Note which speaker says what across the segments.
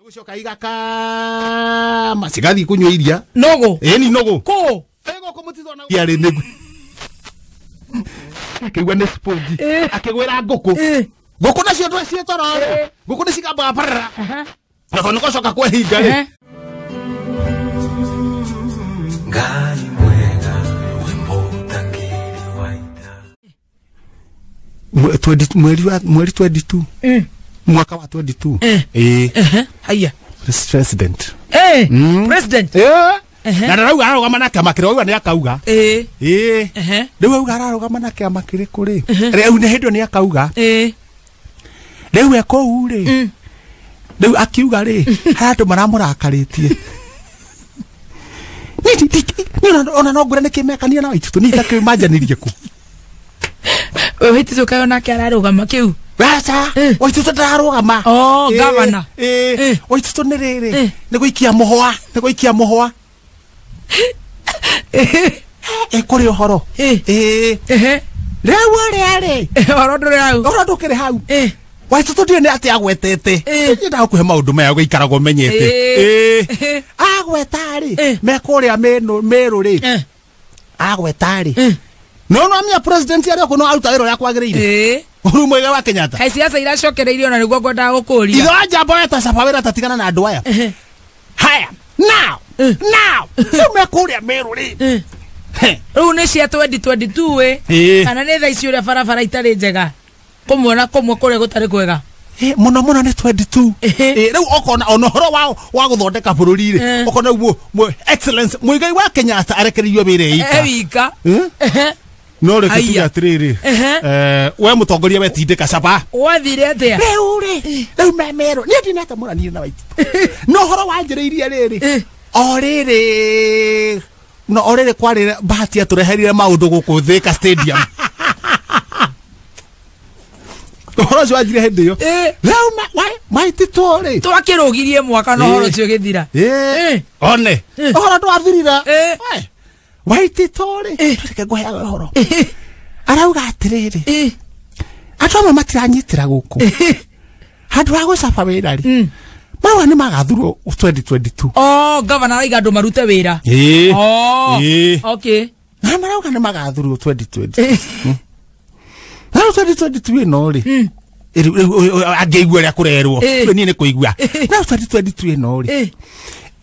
Speaker 1: Nigucoka igakama cigathiĩ kũnyua iria.
Speaker 2: Nũgũ.
Speaker 1: Ĩni nũgũ.
Speaker 2: Kũ?
Speaker 1: Ĩgũkũ mũtitũ ona yarĩ nĩguo. Akĩigua nĩ sponge. Akĩgwĩra ngũkũ. Ngũkũ nacio ndwe ciĩ toro rĩ. Ngũkũ nĩ cigambaga parara. Na tondũ nĩgũcoka kwehinga rĩ.
Speaker 3: Ngai mwega we mũtangĩri wa ita.
Speaker 1: Mweri 22. Mwaka wa 22.
Speaker 2: Haya.
Speaker 1: President.
Speaker 2: President.
Speaker 1: Na rau ararũgama na kĩama kĩrĩa auga nĩ akauga. Rĩu auga ararũgama na kĩama kĩrĩkũ rĩ? Rĩu nĩ hĩndĩ nĩ akauga. Rĩu e kũu rĩ. Rĩu akiuga rĩ, harĩa andũ maramũrakarĩtie. Niĩ ona no ngwĩre nĩkĩ mekania na Waititũ, niĩ itakĩmanjanĩrie kũ.
Speaker 2: We Waititũ kaĩ onake ararũgama kĩu?
Speaker 1: Aca, Waititũ ndararũgama.
Speaker 2: Oh, governor.
Speaker 1: Waititũ nĩ rĩrĩ, nĩ gũikia mũhwa, nĩ gũikia mũhwa. Kũrĩ ũhoro. Rĩu ũrĩa rĩ.
Speaker 2: Ũhoro ndũrĩ hau.
Speaker 1: Ũhoro ndũkĩrĩ hau. Waititũ ndiũĩ nĩ atĩa agwetete. Nyendaga gũkũhe maũndũ maya ũgĩikaraga ũmenyete. Agweta rĩ, me kũrĩa Meru rĩ. Agweta rĩ. No no amia president arĩa kũ no aruta wĩra ũrĩa kwagĩrĩire. Uhuru Muigai wa Kenyatta.
Speaker 2: Kaĩ siasa iracokereirio ona nĩguo ngwendaga gũkũria.
Speaker 1: Ithe wa njamba weta caba wĩra tatigana na andũ aya. Haya, now, now, rĩu me kũrĩa Meru rĩ.
Speaker 2: Rĩu nĩ cia 2022 ĩ. Kana nĩ thaa ici ũrĩa barabara itarĩ njega. Kũmwe na kũmwe kũrĩa gũtarĩ kwega.
Speaker 1: Mũno mũno nĩ 22. Rĩu okona ona ũhoro wa gũthondeka bũrũri rĩ, okona ũguo excellence Muigai wa Kenyatta arekereirio wĩra
Speaker 2: ika. Wika.
Speaker 1: No reke tuge atĩrĩrĩ, we mũtongoria wetindĩka caba.
Speaker 2: Wathire atĩa?
Speaker 1: Rĩu rĩ, rĩu me Meru, niĩ ndinatamũranire na Waititũ. No ũhoro wanjĩrĩirie rĩrĩ, o rĩrĩ, no o rĩrĩ kwarĩ bahati atũreherire maũndũ gũkũ Thika Stadium. Ũhoro ũcio wanjire hĩndĩ ĩyo. Rĩu Waititũ rĩ,
Speaker 2: twakĩrũgirie mwaka na ũhoro ũcio ũgĩthira.
Speaker 1: One, ũhoro ndwathirire. Waititũ rĩ, reke ngũheaga ũhoro. Arauga atĩrĩrĩ, andũ amwe matiranyitĩra gũkũ. Handũ ha gũcaba wĩra rĩ, marauga nĩ magathurwo 2022.
Speaker 2: Oh, governor arauga andũ marute wĩra. Oh, okay.
Speaker 1: Na marauga nĩ magathurwo 2022. Na 2022 ĩno rĩ, angĩigua ũrĩa kũrerwo, rĩu niĩ nĩ kũigua. Na 2022 ĩno rĩ,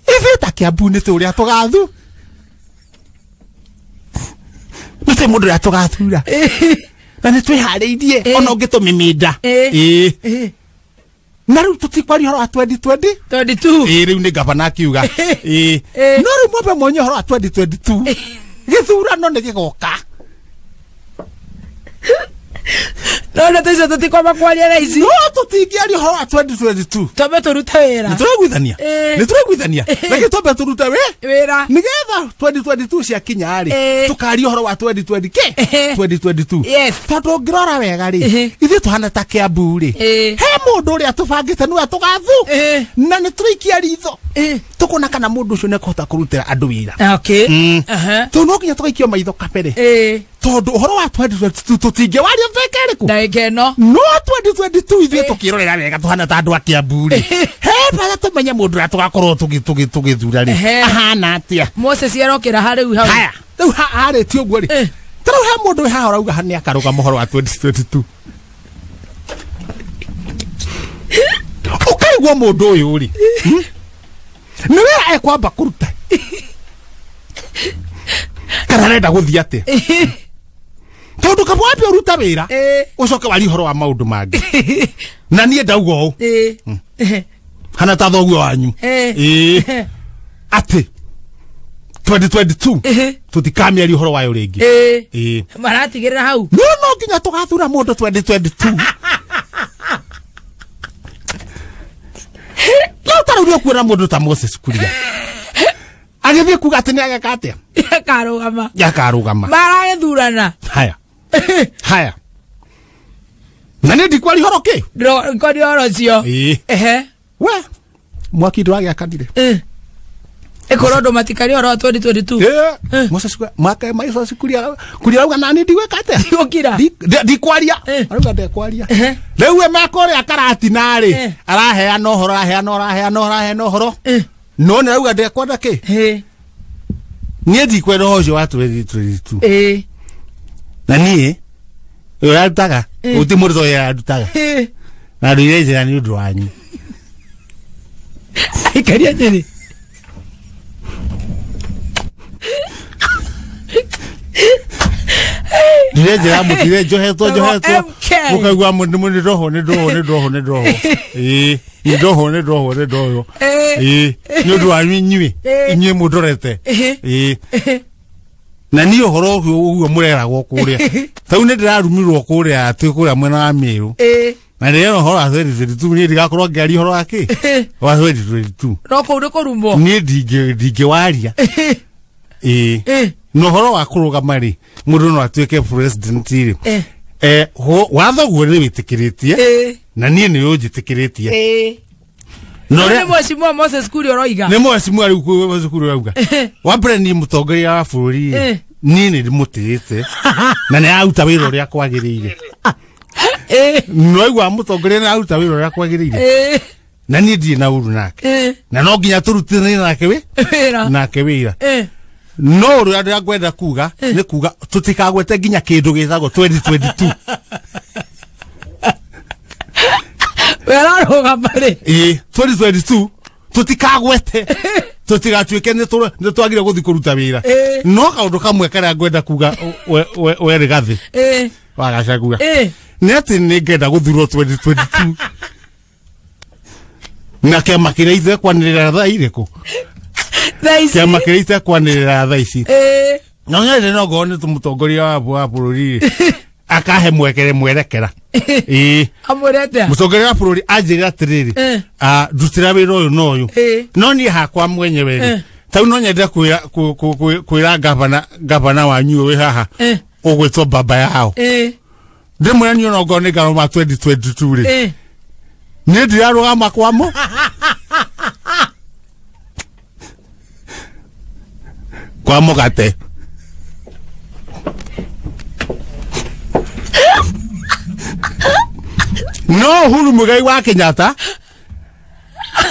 Speaker 1: ithuĩ ta Kiambu nĩ tũrĩa tũgathu. Nĩ mũndũ ũrĩa tũgathura. Na nĩ twĩharĩirie ona ũngĩtũmĩmĩnda. Na rĩu tũtikwaria ũhoro wa 2020.
Speaker 2: 22.
Speaker 1: Rĩu nĩ gavana akiuga. No rĩu mwambe mwonye ũhoro wa 2022. Gĩthurano nĩ gĩgoka.
Speaker 2: No ndeto icio tũtikwamba kwaria thaa ici.
Speaker 1: No tũtingĩaria ũhoro wa 2022.
Speaker 2: Twambe tũrute wĩra.
Speaker 1: Nĩ tũraiguithania. Nĩ tũraiguithania. Reke twambe tũrute
Speaker 2: wĩra.
Speaker 1: Nĩgetha 2022 ciakinya rĩ, tũkaria ũhoro wa 2020 kĩ? 2022.
Speaker 2: Yes.
Speaker 1: Tondũ ũngĩrora wega rĩ, ithuĩ tũhana ta Kiambu rĩ. He mũndũ ũrĩa tũbangĩte nĩwe tũgathu. Na nĩ tũraikia ritho. Tũkona kana mũndũ ũcio nĩekũhota kũrutĩra andũ wĩra.
Speaker 2: Okay.
Speaker 1: Tondũ no nginya tũgaikio maitho kabere. Tondũ ũhoro wa 2022 tũtingĩwaria ndagĩka ĩrĩkũ?
Speaker 2: Ndagĩka ĩno.
Speaker 1: No 2022 ithuĩ tũkĩrorera wega tũhana ta andũ a Kiambu rĩ. He bata tũmenye mũndũ ũrĩa tũgakorwo tũgĩthura rĩ. Ahana atĩa?
Speaker 2: Moses arokĩra ha rĩu hau.
Speaker 1: Haya, rĩu harĩtie ũguo rĩ. Ta rĩu he mũndũ wĩ haha ũrauga nĩ akarũgama ũhoro wa 2022. Ũkaigua mũndũ ũyũ rĩ, nĩ wĩra ekwamba kũruta. Kana arenda gũthiĩ atĩa? Tondũ kaba wambe ũruta wĩra, ũcoke warie ũhoro wa maũndũ mangĩ. Na niĩ ndauga ũũ. Hana ta thoguo wanyu. Atĩ 2022 tũtikamĩaria ũhoro wayo rĩngĩ.
Speaker 2: Maratigĩrĩra hau.
Speaker 1: No no nginya tũgathura mũndũ 2022. No ta rĩu nĩũkuona mũndũ ta Moses Kuria. Agĩthiĩ kuga atĩ nĩageka atĩa?
Speaker 2: Akarũgama.
Speaker 1: Akarũgama.
Speaker 2: Maragĩthurana.
Speaker 1: Haya. Haya. Na niĩ ndikwaria ũhoro kĩ?
Speaker 2: Ndikwaria ũhoro ũcio.
Speaker 1: We, mwaki ndwagĩakanire.
Speaker 2: Ikorwo andu matikaria ũhoro wa 2022.
Speaker 1: Moses mwaka Moses Kuria Kuria auga nani ndigwĩka atĩa?
Speaker 2: Ndigũkira.
Speaker 1: Ndikwaria. Arauga ndekwaria. Rĩu we makũrĩa Karatina rĩ araheana ũhoro araheana araheana araheana ũhoro. No nĩ arauga ndekwenda kĩ? Niĩ ndikwenda ũhoro ũcio wa 2022. Na niĩ ũyũ arutaga gũtirĩ mũndũ ũyũ arutaga. Na ndũire njĩra nĩ ũndũ wanyu.
Speaker 2: Aikaria Nyĩrĩ.
Speaker 1: Ndire njĩra mũtire njohetwo njohetwo mũkaigua nĩ ndohwo nĩ ndohwo nĩ ndohwo nĩ ndohwo. Ĩĩ nĩ ndohwo nĩ ndohwo nĩ ndohwo. Ĩĩ nĩ ũndũ wanyu inyuĩ inyuĩ mũndorete. Ĩĩ na niĩ ũhoro ũguo mũreragwo kũrĩa tau nĩ ndĩrarumirwo kũrĩa twĩ kũrĩa mwena wa Mĩrũ. Na ndĩrera ũhoro wa 2022 niĩ ndigakorwo ngĩaria ũhoro wa kĩ wa 2022.
Speaker 2: No kũu nĩ kũrumwo.
Speaker 1: Niĩ ndingĩwaria. Ĩĩ no ũhoro wa kũrũgama rĩ mũndũ no atuĩke president rĩ watho guo nĩ wĩtĩkĩrĩtie na niĩ nĩ ũnjĩtĩkĩrĩtie.
Speaker 2: No nĩ Mheshimiwa Moses Kuria ũroiga.
Speaker 1: Nĩ Mheshimiwa rĩu Moses Kuria ũrauga. Wa mbere niĩ mũtongoria wa bũrũri niĩ nĩ ndĩmũtĩĩte na nĩ araruta wĩra ũrĩa kwagĩrĩire. No igua mũtongoria nĩ araruta wĩra ũrĩa kwagĩrĩire. Na niĩ ndirĩ na ũru nake. Na no nginya tũrutithanie nake wĩra. Nake wĩra. No ũrĩa ndĩra ngwenda kuga nĩ kuga tũtikagwete nginya kĩndũ gĩtagwo 2022.
Speaker 2: Wera rũgama rĩ.
Speaker 1: Ĩĩ 2022 tũtikagwete tũtigatuĩke nĩ twagire gũthiĩ kũruta wĩra. No kaũndũ kamwe karĩa ngwenda kuga we Rigathĩ wa Gachagua nĩ atĩ nĩ ngenda gũthurwo 2022 na kĩama kĩrĩa itekwanĩrĩra thaa irĩkũ? Kĩama kĩrĩa itekwanĩrĩra thaa ici. No nyende no ngorwo nĩ mũtongoria wa bũrũri akahe mwekere mwerekera. Ĩĩ
Speaker 2: amwĩre atĩa?
Speaker 1: Mũtongoria wa bũrũri anjĩre atĩrĩrĩ ndutĩra wĩra ũyũ na ũyũ. No niĩ hakwa mwenyewe rĩ tau no nyende kwĩra gavana wanyu wĩ haha ũgwĩtwo baba yao. Ndĩmwĩre niĩ ona ngorwo nĩ ngarũma 2022 rĩ niĩ ndirarũgama kwamo. Kwa mũgate. No Uhuru Muigai wa Kenyatta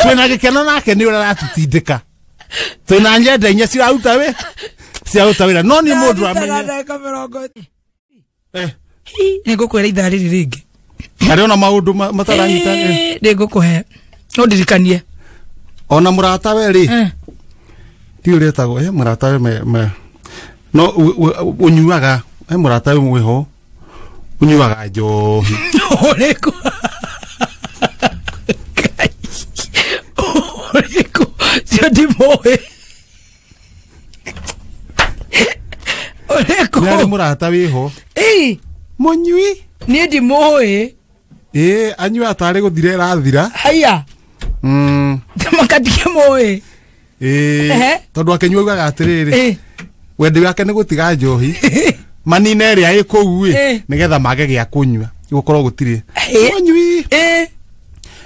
Speaker 1: twĩna gĩkeno nake nĩ ũrĩa aratũtindĩka. Twĩna nyenda inya ciraruta wĩ ciraruta wĩra no nĩ mũndũ amenye.
Speaker 2: Nĩ ngũkwĩra ithaa rĩrĩ rĩngĩ.
Speaker 1: Harĩ ona maũndũ mataranyita.
Speaker 2: Nĩ ngũkũhe no ndirikanie.
Speaker 1: Ona mũrata we rĩ ti ũrĩa etagwo mũrata we no ũnyuaga mũrata we mwĩho ũnyuaga njohi.
Speaker 2: Ũrĩkũ? Ũrĩkũ? Cio ndimũĩ. Ũrĩkũ?
Speaker 1: Nĩ harĩ mũrata wĩho. Mũnyui.
Speaker 2: Niĩ ndimũĩ.
Speaker 1: Ĩĩ anyuaga tarĩ gũthira ĩrathira.
Speaker 2: Haiya. Makandikĩmũĩ.
Speaker 1: Ĩĩ tondũ akĩnyua augaga atĩrĩrĩ wendi wake nĩ gũtiga njohi manine ĩrĩa ĩ kũu ĩ nĩgetha mage gĩa kũnyua gũkorwo gũtirĩ mũnyui.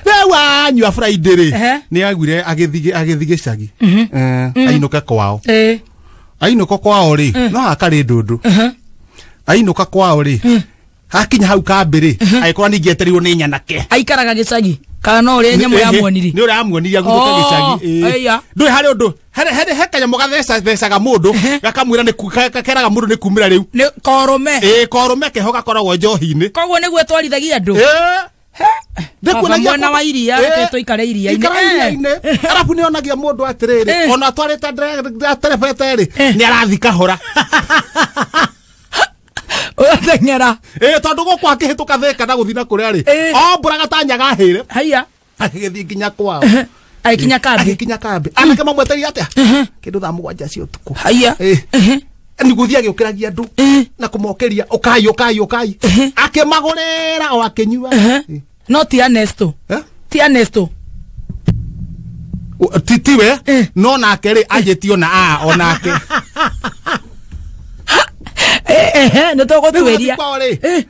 Speaker 1: Rĩu anyua Friday rĩ nĩ aiguire agĩthiĩ gĩcagi ainũke kwao. Ainũka kwao rĩ no hakarĩ ndũndũ. Ainũka kwao rĩ hakinya hau kambĩ rĩ agĩkorwo ningĩ etereirwo nĩ nyanake.
Speaker 2: Aikaraga gĩcagi kana no ũrĩa nyamũ yamuonirie?
Speaker 1: Nĩ ũrĩa amuonirie aguthũka gĩcagi. Ndũĩ harĩ ũndũ he kanyamũ gathecaga mũndũ gakamwĩra nĩ gakeraga mũndũ nĩ kumĩra rĩu.
Speaker 2: Nĩ korũme.
Speaker 1: Ĩĩ korũme keho gakoragwo njohi-inĩ.
Speaker 2: Koguo nĩguo twarithagia andũ. Mwena wa iria reke tũikare iria-inĩ.
Speaker 1: Arabu nĩ onagia mũndũ atĩrĩrĩ ona atwarĩte aterebete rĩ nĩ arathiĩ kahora.
Speaker 2: Ũrateng'era.
Speaker 1: Ĩĩ tondũ gũkũ akĩhĩtũka Thika na gũthiĩ na kũrĩa rĩ ombũraga ta nyaga hĩre.
Speaker 2: Haiya.
Speaker 1: Agĩgĩthiĩ nginya kwao.
Speaker 2: Agĩkinya kambĩ.
Speaker 1: Agĩkinya kambĩ. Anake mamwetereire atĩa? Kĩndũ thaa 7 cia ũtukũ.
Speaker 2: Haiya.
Speaker 1: Nĩ gũthiĩ agĩũkĩragia andũ na kũmokĩria ũkai ũkai ũkai. Akĩmagũrĩra o akĩnyua.
Speaker 2: No ti Ernesto. Ti Ernesto.
Speaker 1: Tiwe no nake rĩ anjĩtio na a onake.
Speaker 2: Nĩ tũgũtuĩria.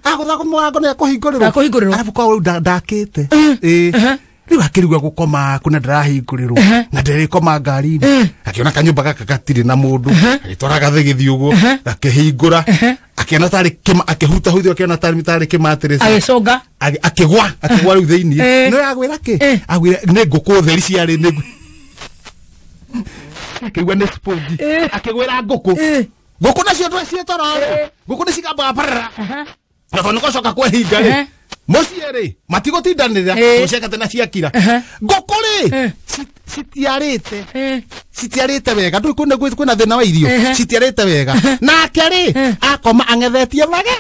Speaker 1: Agũtha mũrango nĩ akũhingũrĩrwo. Arabu kwao rĩu ndakĩte. Rĩu akĩrigwo gũkoma kũna ndĩrahingũrĩrwo na ndĩrĩkoma ngari-inĩ. Akiona kanyumba gaka gatirĩ na mũndũ, agĩtwara gathĩgĩthi ũguo, gakĩhingũra, akĩona tarĩ kĩma, akĩhutahuthio, akĩona tarĩ kĩmatirĩci.
Speaker 2: Agĩcũnga.
Speaker 1: Akĩgwa, akĩgwa rĩu thĩinĩ. No agwĩra kĩ? Agwĩra nĩ ngũkũ theri ciarĩ nĩ akĩigua nĩ sponge. Akĩgwĩra ngũkũ. Ngũkũ nacio ndwe toro rĩ. Ngũkũ nĩ cigambaga parara. Na tondũ nĩgũcoka kwehinga rĩ. Mũciĩ rĩ, matigũtindanĩra, gũciakate na ciakira. Ngũkũ rĩ, citiarĩte. Citiarĩte wega. Ndũĩ kwĩna thĩna wa irio. Citiarĩte wega. Nake rĩ, akoma ang'ethetie mage.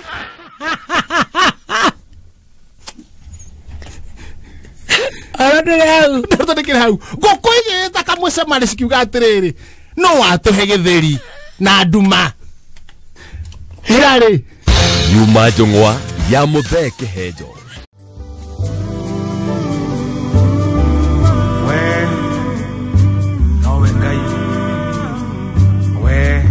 Speaker 2: Oro ndũrĩ hau.
Speaker 1: Ndũrĩ hau. Ngũkũ igĩta kamũcemanio cikiuga atĩrĩrĩ, no watũhe gĩtheri na nduma. Irarĩ.
Speaker 4: Nyuma njũng'wa ya Muthee Kĩhenjo.
Speaker 3: We nowe Ngai. We.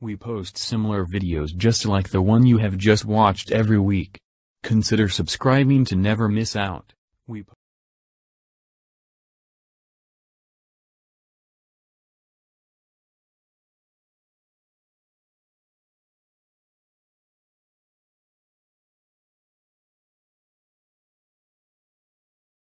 Speaker 5: We post similar videos just like the one you have just watched every week. Consider subscribing to never miss out. We